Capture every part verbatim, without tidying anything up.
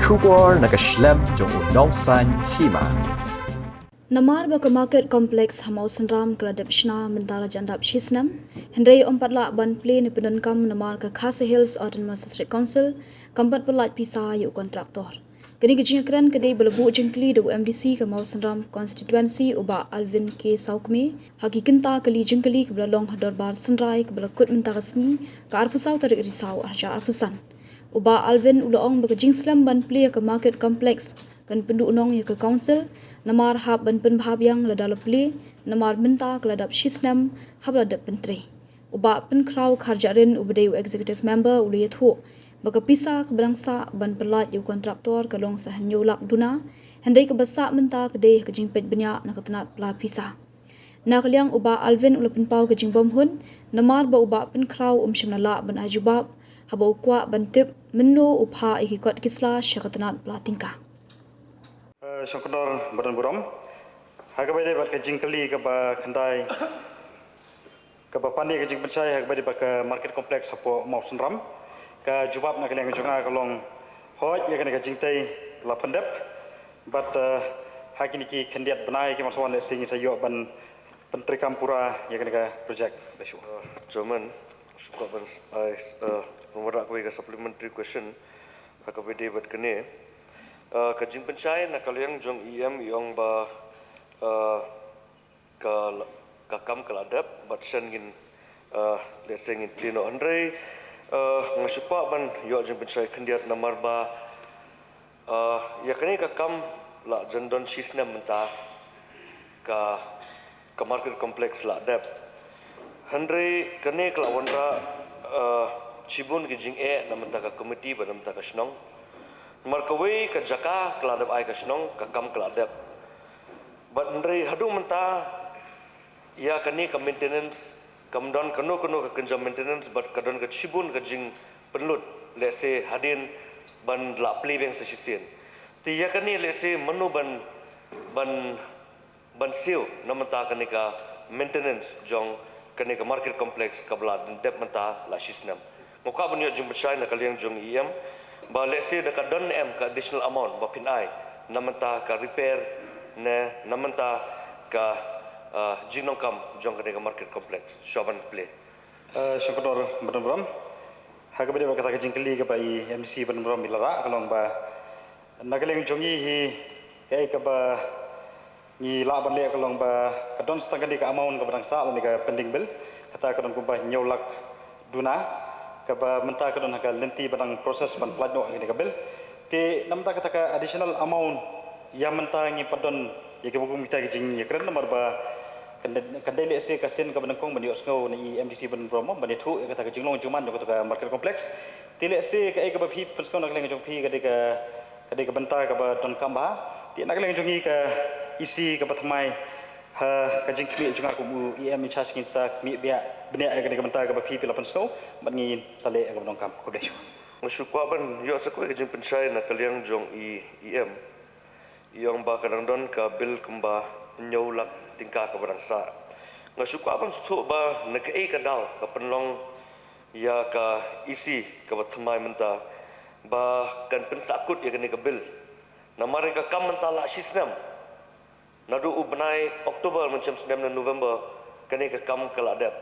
Khubor na ka shlem jong u nongsan hima. Namar ba ka Market Complex ha Mawsynram ka la dep shna mynta la jan dap shisnem, hynrei ym pat lah ban plie ne pyndonkam namar ka Khasi Hills Autonomous District Council kam pat pyllait pisa ïa u kontraktor. Kane ka jingkren ka dei ba la buh jingkylli da u M D C ka Mawsynram constituency u Bah Alvin K Sawkmie ha ki kynta kali jingkylli kaba la long ha dorbar synrai kaba la kut mynta ka sngi ka arphew saw tarik Risaw arhajar arphew san. U Bah Alvin u la ong ba ka jingslem ban plie ka Market Complex kan pynduhnong ïa ka Council namar hap ban pynbha biang lada la plie namar mynta ka la dap shisnem haba la dep pyntrei. U Bah Pynkhraw Kharjahrin uba dei u Executive Member u la ïathuh ba ka pisa kaba dang sah ban pyllait ïa u kontraktor ka long sa hynñiew lak duna, hynrei kaba sah mynta ka dei ha ka jingpeit bniah na ka tnat pla pisa. Na ka liang u Bah Alvin u la pynpaw ka jingbymhun namar ba u Bah Pynkhraw um shym la lah ban ai jubab haba u kwah ban tip mynno u phah ïa ki kot ki sla sha ka tnat pla tyngka. Eh, Shongknor ba don burom. Ha kaba ïadei bad ka jingkylli kaba khyndai kaba pan ïa ka jingpynshai ha kaba ïadei bad ka Market Complex hapoh Mawsynram. Ka jubab na ka liang jong nga ka long, hooid, ïa kane ka jingtei la pyndep. Bad, eh, ha kine ki khyndiat bnai ki ban sa wan lehse ngin sa ïoh ban pyntreikam pura ïa kane ka project. Khublei shibun. Uh, Chairman, shu kwah ban ai, uh, ban wanrah kawei ka supplementary question ha kaba ïadei bad kane. Uh, ka jingpynshai na ka liang jong E M i ong ba, uh, ka, ka kam ka la dep bad shen ngin, uh, lehse ngin plie noh, hynrei, uh, nga shu kwah ban ïoh jingpynshai khyndiat namar ba, uh, ïa kane ka kam la jan don shisnem mynta ka, ka Market Complex la dep. Hynrei kane ka la wanrah, uh, shibun ki jingeh na mynta ka committee bad na mynta ka shnong. Namar kawei ka jaka ka la dep ai ka shnong, ka kam ka la dep. Bad hynrei haduh mynta ïa kane ka maintenance kam don kano kano ka kynja maintenance bad ka don ka shibun ka jingpynlut lehse hadien ban lah plie biang sa shisien. Te ïa kane lehse mano ban, ban, ban siew na mynta kane ka maintenance jong kane ka Market Complex kaba la dep mynta la shisnem. Nga kwah ban ïoh jingpynshai na ka liang jong E M ba lehse da ka don em ka additional amount ba phin ai na mynta ka repair ne na mynta ka, ah, jingnongkam jong kane ka Market Complex shuwa ban plie. Eh, Shongknor ba don burom. Ha kaba ïadei bad kata ka jingkylli kaba i M D C ba don burom i la rah ka long ba na ka liang jong ngi hi kaei kaba ngi lah ban leh ka long ba ka don sa tang kane ka amount kaba dang sah lane ka pending bill, kata ka don kumba hynñiew lak duna kaba mynta ka don ha ka lynti ba dang process ban pyllait noh ïa kane ka bill. Te na mynta kata ka additional amount ïa mynta ngim pat don ïa kiba kum kita ki jingïakren namar ba kan dei, kan dei lehse ka sien kaba nyngkong ban ïohsngew na i M D C ba don burom ban ïathuh ïa kata ka jinglong jingman jong kata ka Market Complex. Te lehse kaei kaba phi pynsngew na ka liang jong phi ka dei ka, ka dei ka bynta kaba donkam bha. Te na ka liang jong ngi ka E C kaba thymmai ha ka jingkhmih jong nga kum u E M in charge ngin sa khmih bniah, bniah ïa kane ka bynta kaba phi, phi la pynsngew bad ngin sa leh ïa kaba donkam. Khublei shibun. Nga shu kwah ban ïoh sa kawei ka jingpynshai na ka liang jong i E M. I ong ba ka dang don ka bill kumba hynñiew lak tyngka kaba dang sah. Nga shu kwah ban sngewthuh ba na kaei ka daw ka pynlong ïa ka E C kaba thymmai mynta ba kan pynsahkut ïa kane ka bill. Namar ïa ka kam mynta la shisnem. Naduh u bnai October mynshem snem na November kane ka kam ka la dep.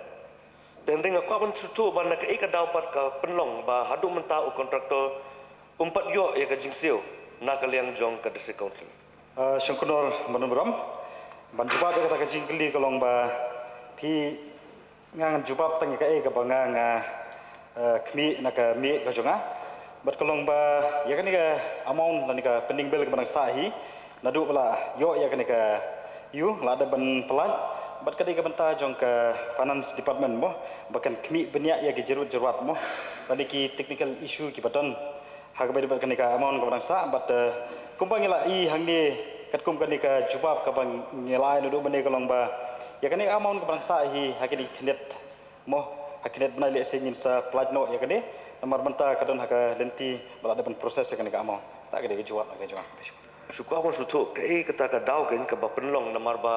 Te hynrei nga kwah ban sngewthuh ba na kaei ka daw pat ka pynlong ba haduh mynta u contractor um pat ïoh ïa ka jingsiew na ka liang jong ka District Council. Ah, Shongknor ba don burom. Ban jubab ïa kata ka jingkylli ka long ba phi, nga ngan jubab tang ïa kaei kaba nga, nga, eh, khmih na ka miej ka jong nga. Bad ka long ba ïa kane ka amount lane ka pending bill kaba dang sah hi naduh ba la ïoh ïa kane ka, ïa u, la dep ban pyllait. Bad ka dei ka bynta jong ka Finance Department mo ba kan khmih bniah ïa ki jyrwat jyrwat mo lane ki technical issue kiba don ha kaba ïadei bad kane ka amount kaba dang sah. Bad, eh, kumba ngi la ïohi hangne katkum kane ka jubab kaba ngi la ai naduh mynne ka long ba ïa kane ka amount kaba dang sah hi ha kine ki khyndiat mo, ha kine ki bnai lehse ngin sa pyllait noh ïa kane namar mynta ka don ha ka lynti ba la dep ban process ïa kane ka amount. Kata ka dei ka jubab na ka jubab. Shu kwah ban sngewthuh kaei kata ka daw keiñ kaba pynlong namar ba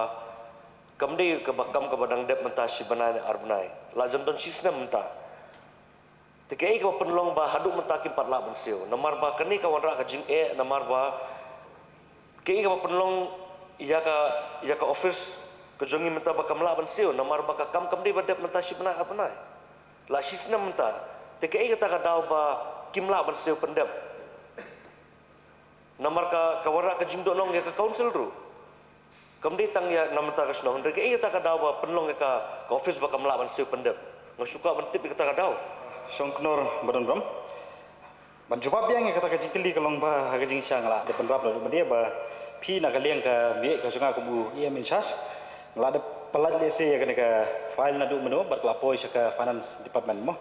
kam dei kaba kam kaba dang dep mynta shi bnai ne ar bnai, la jan don shisnem mynta. Te kaei kaba pynlong ba haduh mynta kim pat lah ban siew? Namar ba kane ka wanrah ka jingeh, namar ba kaei kaba pynlong ïa ka, ïa ka office ka jong ngi mynta ba kam lah ban siew? Namar ba ka kam kam dei ba dep mynta shi bnai ar bnai, la shi snem mynta. Te kaei kata ka daw ba kim lah ban siew pyndep? Namar ka, ka wanrah ka jingdohnud ïa ka council ruh. Kam dei tang ïa na mynta ka shnong, hynrei kaei kata ka daw ba pynlong ïa ka, ka office ba kam lah ban siew pyndep? Nga shu kwah ban tip ïa kata ka daw. Shongknor Badonbrom. Ban jubab biang ïa kata ka jingkylli ka long ba ha ka jingshisha nga la dep pynrap naduh mynne ba phi na ka liang ka mihngi ka jong nga kum u E M in charge, nga la dep pynlait lehse ïa kane ka file naduh mynno bad ka la poi sha ka finance department mo.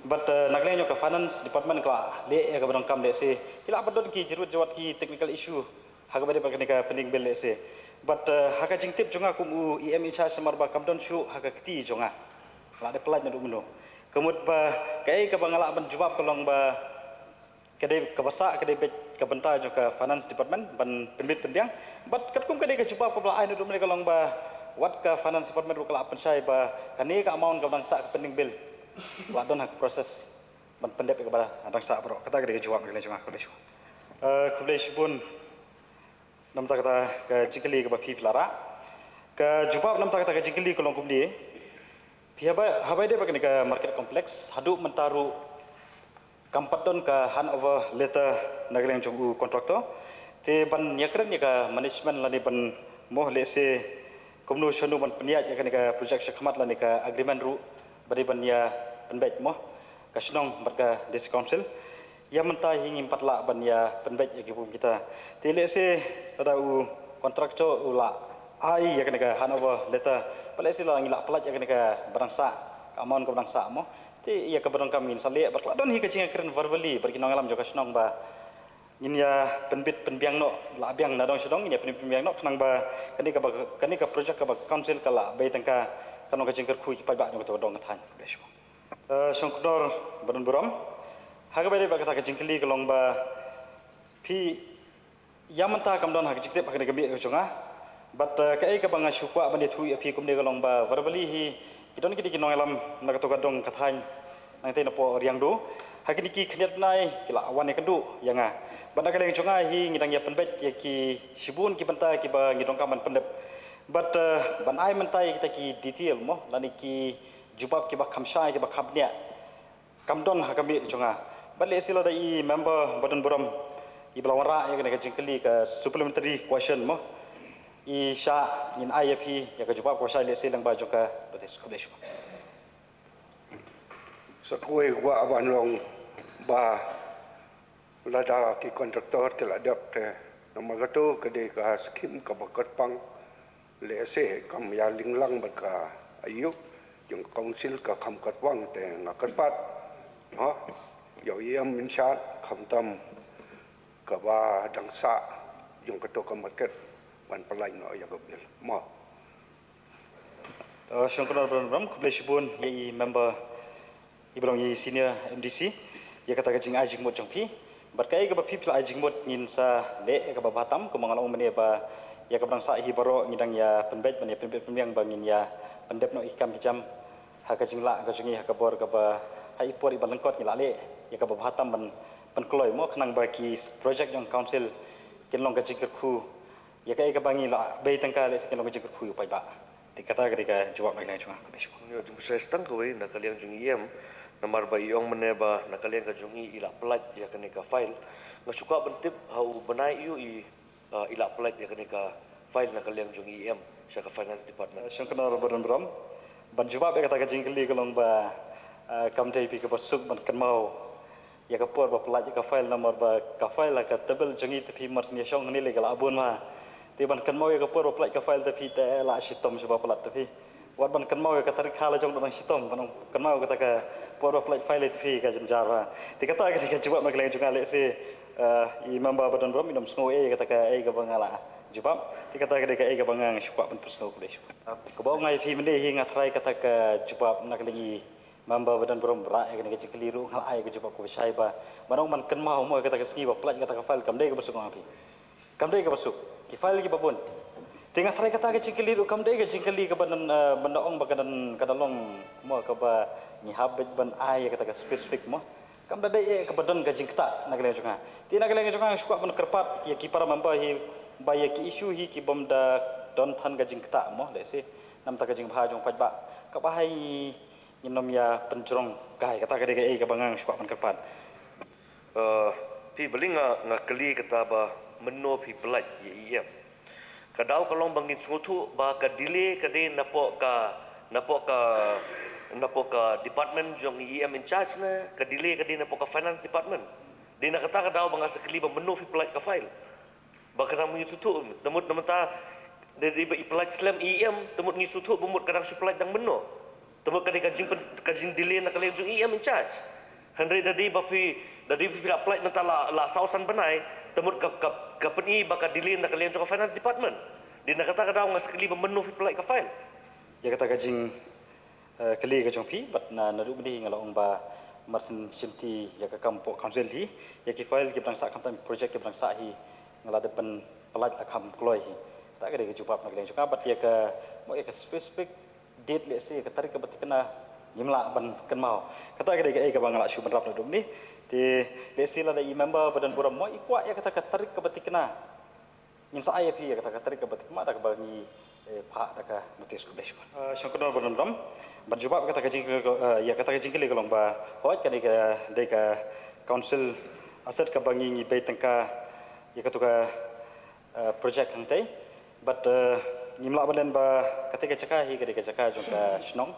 Bad, eh, na ka liang jong ka finance department ka la leh ïa kaba donkam lehse, ki la pyndonkam ki jingruh jingwad ki technical issue ha kaba ïadei bad kane ka pending bill lehse. Bad, eh, ha ka jingtip jong nga kum u E M in charge namar ba kam don shuh ha ka kti jong nga, la dep pynlait naduh mynno. Ka mut ba kaei kaba nga lah ban jubab ka long ba ka dei kaba sah, ka dei beit ka bynta jong ka finance department ban pynbit pynbiang. Bad katkum ka dei ka jubab kaba la ai naduh mynne ka long ba wat ka finance department ruh ka la pynshai ba kane ka amount kaba dang sah ka pending bill la don ha ka process ban pyndep ïa kaba dang sah baroh. Kata ka dei ka jubab na ka liang jong nga. Khublei shibun. Eh, khublei shibun. Namar kata ka jingkylli kaba phi phi la rah, ka jubab namar kata ka jingkylli ka long kumne. Phi haba, haba ïadei bad kane ka market complex, haduh mynta ruh kam pat don ka handover letter na ka liang jong u contractor. Te ban ïakren ïa ka management lane ban mo lehse kumno shano ban pynïaid ïa kane ka project shakhmat lane ka agreement ruh ba dei ban ïa pynbeit mo ka shnong bad ka district council. Ïa mynta hi ngim pat lah ban ïa pynbeit ïa ki bym kita. Te lehse lada u contractor u la ai ïa kane ka handover letter, ba lehse la ngi la pynlait ïa kane kaba dang sah, ka amount kaba dang sah mo. Te ïa kaba donkam ngin sa leh bad ka la don hi ka jingïakren verbally bad ki nongïalam jong ka shnong ba ngin ïa pynbit pynbiang noh, la biang na dong sha dong ngin ïa pynbit pynbiang noh khnang ba kane kaba, kane ka project kaba council ka la bei tyngka kan long ka jingkyrkhu ïa ki paidbah jong kato ka dong ka thaiñ. Eh, Shongknor Badonbrom. Ha kaba ïadei bad kata ka jingkylli ka long ba phi, ïa mynta kam don ha ka jingtip ha kane ka mihngi ka jong nga. Bad, eh, kaei kaba nga shu kwah ban ïathuh ïa phi kumne ka long ba verbally hi ki don kine ki nongïalam na kato ka dong ka thaiñ nangtei napoh Riangdo. Ha kine ki khyndiat bnai ki la wan ïakynduh ïa nga. Bad na ka liang jong nga hi ngi dang ïa pynbeit ïa ki shibun ki bynta kiba ngi donkam ban pyndep. Bad, eh, ban ai mynta ïa kita ki detail mo lane ki jubab kiba kham shai kiba kham bniah kam don ha ka mihngi jong nga. Bad lehse lada i member Badonbrom iba la wanrah ïa kane ka jingkylli ka supplementary question mo, i shah ngin ai ïa phi ïa ka jubab kaba shai lehse lyngba jong ka notice. Khublei shibun. Sa kawei kwah ban long ba lada ki contractor ki la dep te namar kato ka dei ka skim kaba kyrpang. Lehse kam ïa lynglang bad ka aïu jong ka council ka kham kyrpang te nga kyrpad ha ïa u E M in charge khamtam kaba dang sah jong kato ka market ban pynlait noh ïa ka bill mo. Eh, Shongknor Badonbrom, khublei shibun ïa i member iba long i senior M D C ïa kata ka jingai jingmut jong phi. Bad kaei kaba phi phi la ai jingmut ngin sa leh ïa kaba bha tam, kumba nga la ong mynne ba ïa kaba dang sah hi baroh ngi dang ïa pynbeit ban ïa pynbeit pynbiang ba ngin ïa pyndep noh ïa ki kam ki jam ha ka jinglah ka jong ngi ha ka bor kaba ha i por iba lyngkot ngi la leh ïa kaba bha tam ban pynkloi mo khnang ba ki project jong council kin long ka jingkyrkhu. Ïa kaei kaba ngi la bei tyngka lehse kin long ka jingkyrkhu ïa u paidbah. Te kata ka dei ka jubab na ka liang jong nga. Khublei shibun. Ïa, jingpynshlur tang kawei na ka liang jong i E M namar ba i ong mynne ba na ka liang ka jong i i la pynlait ïa kane ka file. Nga shu kwah ban tip ha u bnai aïu i, ah, i la pynlait ïa kane ka file na ka liang jong i E M sha ka finance department. Shongknor Badonbrom, ban jubab ïa kata ka jingkylli ka long ba, ah, kam dei phi kaba suk ban kynmaw ïa ka por ba pynlait ïa ka file namar ba ka file ha ka table jong i te phi mar sien ïa shong hangne lei ka la bun ma. Te ban kynmaw ïa ka por ba pynlait ka file te phi te la shitom sha ba pynlait te phi. Wat ban kynmaw ïa ka tarik ha la jong dang shitom ban kynmaw ïa kata ka por ba pynlait file te phi ka jynjar ba. Te kata ka dei ka jubab na ka liang jong nga lehse, eh, i member Badonbrom i nym sngew ei ïa kata kaei kaba nga la jubab. Te kata ka dei kaei kaba nga shu kwah ban pynsngew. Khublei shibun. Kaba ong nga ïa phi mynne hi nga tharai kata ka jubab na ka liang i member Badonbrom ba rah ïa kane ka jingkylli ruh nga la ai ka jubab kaba shai ba ban ong ban kynmaw mo ïa kata ka sngi ba pynlait kata ka file kam dei kaba suk ong phi. Kam dei kaba suk. Ki file kiba bun. Te nga tharai kata ka jingkylli ruh kam dei ka jingkylli kaba nan, eh, ban da ong ba ka nan ka da long mo kaba ngi hap beit ban ai ïa kata ka specific mo. Kam da dei eh kaba don ka jingktah na ka liang jong nga. Te na ka liang jong nga nga shu kwah ban kyrpad ïa ki para member hi ba ïa ki issue hi ki bym da don than ka jingktah mo, lehse namar ka jingbha jong paidbah. Kaba hai ngi ngin ym ïa pynjrong kai, kata ka dei kaei kaba nga nga shu kwah ban kyrpad. Uh, phi, balei nga nga kylli kata ba mynno phi pyllait ïa i EM? Ka daw ka long ba ngin sngewthuh ba ka delay ka dei napoh ka, napoh ka, napoh ka department jong i EM in charge ne ka delay ka dei napoh ka finance department? Dei na kata ka daw ba nga sa kylli ba mynno phi pyllait ka file. Ba ka dang ngin sngewthuh, te mut namar ta dei ba i pyllait slem i EM, te mut ngin sngewthuh ba mut ka dang shu pyllait dang mynno. Te mut ka dei ka jing, ka jing delay na ka liang jong i EM in charge. Hynrei da dei ba phi, da dei ba phi la pyllait mynta la, la saw san bnai, te mut ka, ka, ka pyni ba ka delay na ka liang jong ka finance department. Dei na kata ka daw nga sa kylli ba mynno phi pyllait ka file. Ïa kata ka jing eh, kylli ka jong phi, bad na, naduh mynne nga la ong ba mar syn shimti ïa ka kam poh council hi, ïa ki file kiba dang sah, khamtam project kiba dang sah hi nga la dep ban pyllait la kham kloi hi. Kata ka dei ka jubab na ka liang jong nga, bad ïa ka, mo, ïa ka specific date, lehse ïa ka tarik kaba thikna ngim lah ban kynmaw. Kata ka dei kaei kaba nga la shu bynrap naduh mynne. Te lehse lada i member ba don burom, mo, i kwah ïa kata ka tarik kaba thikna, ngin sa ai ïa phi ïa kata ka tarik kaba thikna da kaba ngi, eh, phah da ka notice. Khublei shibun. Ah, Shongknor Bynrymburom, ban jubab kata ka jing, eh, ïa kata ka jingkylli ka long ba, hooid, kane ka dei ka council asset kaba ngi, ngi bei tyngka ïa katu ka, eh, project hangtei. Bad, eh, ngim lah ban len ba katei ka jaka hi ka dei ka jaka jong ka shnong,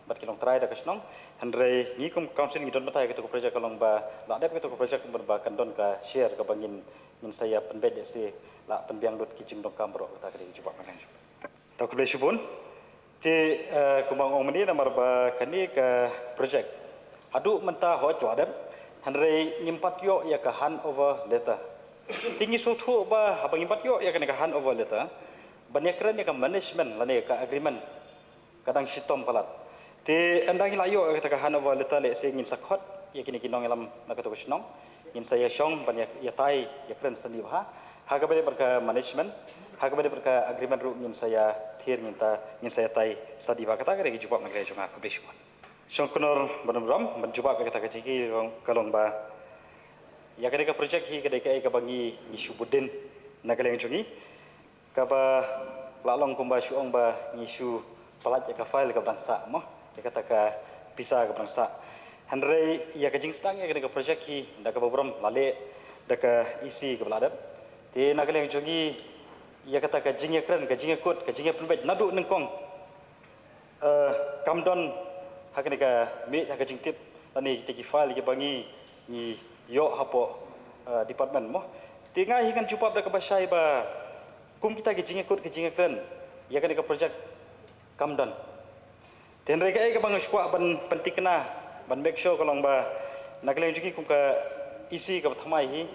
bad ki long trai da ka shnong. Hynrei ngi kum council ngi don bynta ïa katu ka project ka long ba la dep katu ka project, bad ba kan don ka share kaba ngin ngin sa ïa pynbeit, lehse la pynbiang lut ki jingdonkam baroh. Kata ka dei ka jubab na ka liang jong nga. Te khublei shibun. Te, eh, kumba nga ong mynne, namar ba kane ka project haduh mynta hooid ka la dep, hynrei ngim pat ïoh ïa ka handover letter. Te ngi sngewthuh ba haba ngim pat ïoh ïa kane ka handover letter ban ïakren ïa ka management lane ka agreement, ka dang shitom palat. Te ynda ngi la ïoh ïa kata ka handover letter, lehse ngin sa khot ïa kine ki nongïalam na katu ka shnong, ngin sa ïa shong ban ïa, ïatai, ïakren sani bha ha kaba ïadei bad ka management, ha kaba ïadei bad ka agreement ruh ngin sa ïa thied, ngin ta, ngin sa ïatai sani bha. Kata ka dei ka jubab na ka liang jong nga. Khublei shibun. Shongknor Bynrymburom, ban jubab ïa kata ka jingkylli ka long ba ïa kane ka project hi ka dei kaei kaba ngi, ngi shu bud dien na ka liang jong ngi. Kaba la long kumba shu ong ba ngi shu pyllait ïa ka file kaba dang sah mo, ïa kata ka pisa kaba dang sah. Hynrei ïa ka jingsdang ïa kane ka project hi da kaba burom la leh da ka EC kaba la dep. Te na ka liang jong ngi ïa kata ka jingïakren, ka jingïakut, ka jingïapynbeit naduh nyngkong, eh, kam don ha kane ka miej ha ka jingtip lane kita ki file kiba ngi, ngi ïoh hapoh, eh, department mo. Te nga hi ngan jubab da kaba shai ba kum kita ki jingïakut ki jingïakren ïa kane ka project kam don. Te hynrei kaei kaba nga shu kwah ban pynthikna, ban make sure ka long ba na ka liang jong ngi kum ka EC kaba thymmai hi,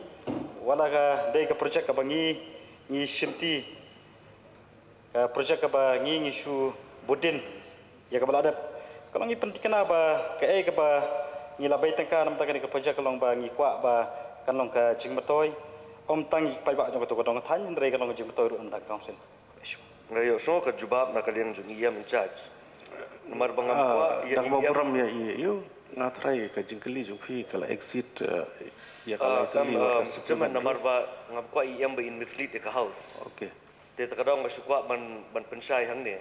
wat la ka dei ka project kaba ngi, ngi shimti, ka project kaba ngi, ngi shu bud dien ïa kaba la dep, ka long ngi pynthikna ba kaei kaba ngi la bei tyngka namar kane ka project ka long ba ngi kwah ba kan long ka jingmyntoi ym tang ïa ki paidbah jong katu ka dong ka thaiñ, hynrei kan long ka jingmyntoi ruh namar ka council. Nga ïohsngew ka jubab na ka liang jong i EM in charge. Namar ba ngam kwah ïa i EM. Nga tharai ka jingkylli jong phi ka la exit, eh, ïa ka la kylli. Namar ba ngam kwah i EM ba in mislead ïa ka House. Te ta ka daw nga shu kwah ban, ban pynshai hangne.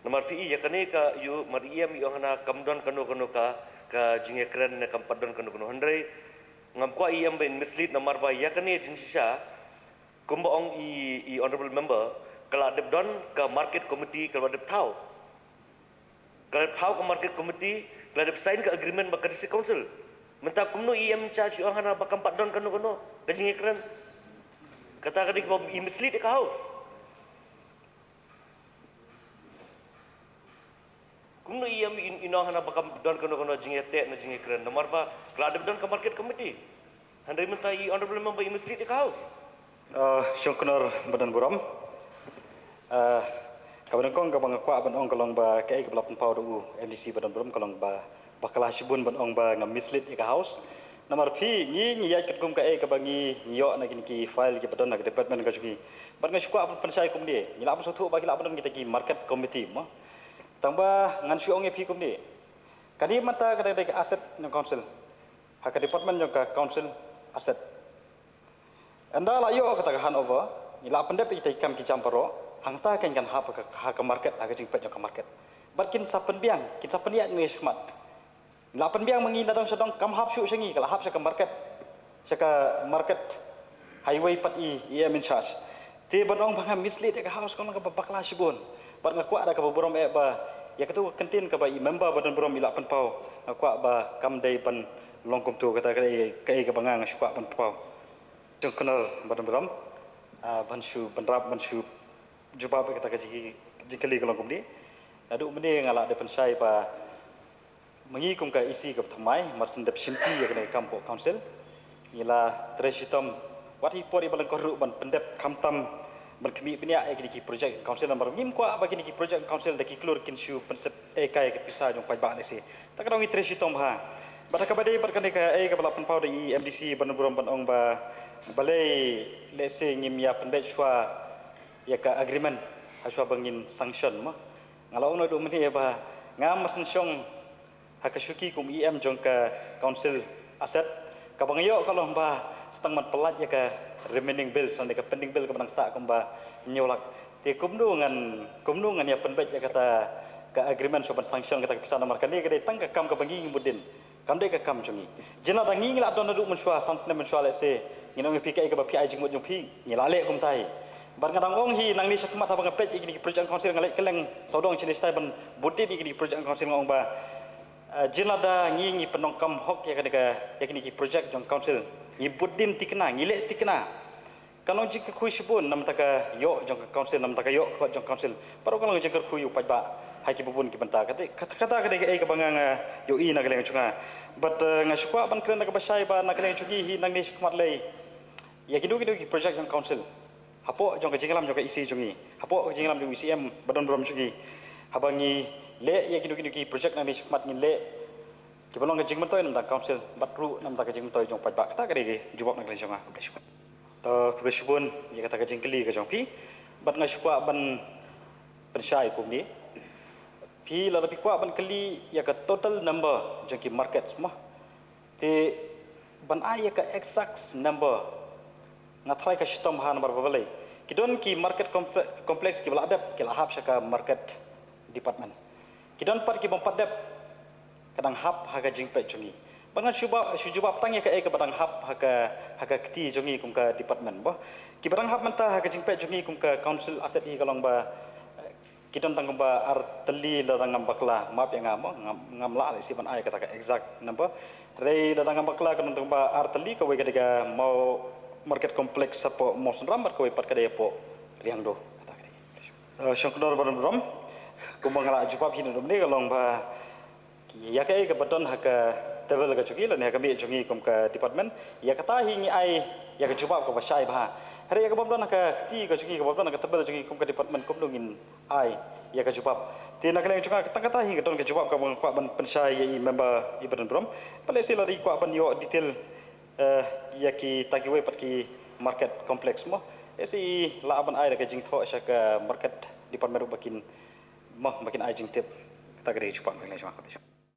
Namar phi i ïa kane ka ïoh, mar i EM i ong hana kam don kano kano ka, ka jingïakren ne kam pat don kano kano, hynrei ngam kwah i EM ba in mislead namar ba ïa kane jingshisha, kumba ong i, i honourable member, ka la dep don ka market committee ka la dep thaw. Ka la dep thaw ka market committee, ka la dep sign ka agreement bad ka district council. Mynta kumno i EM in charge i ong hana ba kam pat don kano kano ka jingïakren? Kata ka dei kaba i mislead ïa ka House. Kumno i EM in, in ong hana ba kam don kano kano jingïateh ne jingïakren namar ba ka la dep don ka market committee. Hynrei mynta i honourable member i mislead ïa ka House. Ah, Shongknor Bynrymburom. Ah, kaba nyngkong kaba nga kwah ban ong ka long ba kaei kaba la pynpaw da u MDC Bynrymburom ka long ba, ba ka la shibun ban ong ba nga mislead ïa ka House. Namar phi, ngi, ngi ïaid katkum kaei kaba ngi, ngi ïoh na kine ki file kiba don ha ka department ka jong ngi. Bad nga shu kwah ban pynshai kumne, ngi lah ban sngewthuh ba ki lah ban don kita ki market committee mo. Tang ba ngan shu ong ïa phi kumne. Kane mynta ka dang dei ka asset na council. Ha ka department jong ka council asset. Ynda la ïoh kata ka handover, ngi la pyndep ïa kita ki kam ki jam baroh, hangta kan kan hap ha ka, ha ka market, ha ka jingpeit jong ka market. Bad kin sa pynbiang, kin sa pynïaid ngi shakhmat. Ngi la pynbiang ma ngi na dong sha dong kam hap shuh sha ngi, ka la hap sha ka market, sha ka market highway pat i EM in charge. Te ban ong ba nga mislead ïa ka House ka long kaba bakla shibun. Bad nga kwah da kaba burom eh ba ïa katu ka kyntien kaba i member ba don burom i la pynpaw, nga kwah ba kam dei ban long kumtu. Kata ka dei kaei kaba nga nga shu kwah ban pynpaw. Jong kynnoh ba don burom, ah, ban shu ban rap ban shu jubab ïa kata ka jingkylli ka long kumne. Naduh mynne nga la dep pynshai ba ma ngi kum ka EC kaba thymmai, mar shen dep shimti ïa kane ka kam hapoh council, ngi la trei shitom wat hi por iba lyngkot ruh ban pyndep khamtam ban khmih bniah ïa kine ki project council, namar ngim kwah ba kine ki project council da ki klur kin shu pynsep ei kai ïa ka pisa jong paidbah lehse. Ta ka dang ngi trei shitom bha. Bad ha kaba dei bad kane kaei kaba la pynpaw da i MDC ba don burom ban ong ba balei lehse ngim ïa pynbeit shuwa ïa ka agreement ha shuwa ba ngin sanction mo. Nga la ong naduh mynne ba nga mar shen shong ha ka shuki kum EM jong ka council asset, kaba nga ïoh ka long ba sa tang ban pyllait ïa ka remaining bill, sa ne ka pending bill kaba nang sah kumba hynñiew lak. Te kumno ngan, kumno ngan ïa pynbeit ïa kata ka agreement shuwa ban sanction kata ka pisa, namar kane ka dei tang ka kam kaba ngi ngi mut dien. Kam dei ka kam jong ngi. Jin lada ngi ngi la don naduh mynshuwa, san snem mynshuwa lehse, ngin ong ïa phi kaei kaba phi ai jingmut jong phi, ngi la leh kumta hi. Bad nga dang ong hi nangne shakhmat haba nga peit ïa kine ki project council nga leit kylleng sawdong shane shatai ban bud dien ïa kine ki project council, nga ong ba, eh, jin lada ngi ngi pyndonkam hok ïa kane ka, ïa kine ki project jong council, ngi bud dien thikna, ngi leh thikna. Kan long jingkyrkhu shibun na bynta ka ïoh jong ka council, na bynta ka ïoh ka kot jong council. Baroh kan long jingkyrkhu ïa u paidbah ha kiba bun ki bynta. Kata, kata, kata ka dei kaei kaba nga, nga ïohi na ka liang jong nga. Bad, eh, nga shu kwah ban kren da kaba shai ba na ka liang jong ngi hi nangne shakhmat lei, ïa kino kino ki project jong council, hapoh jong ka jingïalam jong ka EC jong ngi, hapoh ka jingïalam jong u ECM ba don burom jong ngi, haba ngi leh ïa kino kino ki project nangne shakhmat ngin leh kiba long ka jingmyntoi na bynta ka council bad ruh na bynta ka jingmyntoi jong u paidbah. Kata ka dei ka jubab na ka liang jong nga. Khublei shibun. To, khublei shibun ïa kata ka jingkylli ka jong phi. Bad nga shu kwah ban pynshai kumne. Phi lada phi kwah ban kylli ïa ka total number jong ki markets mo, te ban ai ïa ka exact number nga tharai ka shitom ha namar ba balei. Ki don ki market comple-, complex kiba la dep, ki la hap sha ka market department. Ki don pat ki bym pat dep, ka dang hap ha ka jingpeit jong ngi. Bad ngan shu ba, shu jubab tang ïa kaei kaba dang hap ha ka, ha ka kti jong ngi kum ka department mo. Kiba dang hap mynta ha ka jingpeit jong ngi kum ka council asset hi ka long ba, eh, ki don tang kumba ar tylli lada ngam bakla, map ïa nga mo, ngam, ngam lah lehse ban ai kata ka exact number. Hynrei lada ngam bakla ka don tang kumba ar tylli, kawei ka dei ka Mawmarket Complex hapoh Mawsynram bad kawei pat ka dei hapoh Riangdo. Kata ka dei. Eh, shong kynnoh ba don burom. Kumba nga la jubab hi naduh mynne ka long ba ïa kaei kaba don ha ka table ka jong ngi lane ha ka miej jong ngi kum ka department, ïa kata hi ngi ai ïa ka jubab kaba shai bha. Hynrei ïa kaba ym don ha ka kti ka jong ngi, kaba ym don ha ka table jong ngi kum ka department, kumno ngin ai ïa ka jubab. Te na ka liang jong nga tang kata hi ka don ka jubab kaba nga kwah ban pynshai ïa i member i ba don burom. Balei lehse lada i kwah ban ïoh detail, eh, ïa kita kiwei pat ki market complex mo, lehse i lah ban ai da ka jingthoh sha ka market department ruh ba kin, mo, ba kin ai jingtip. Kata ka dei ka jubab na ka liang jong nga.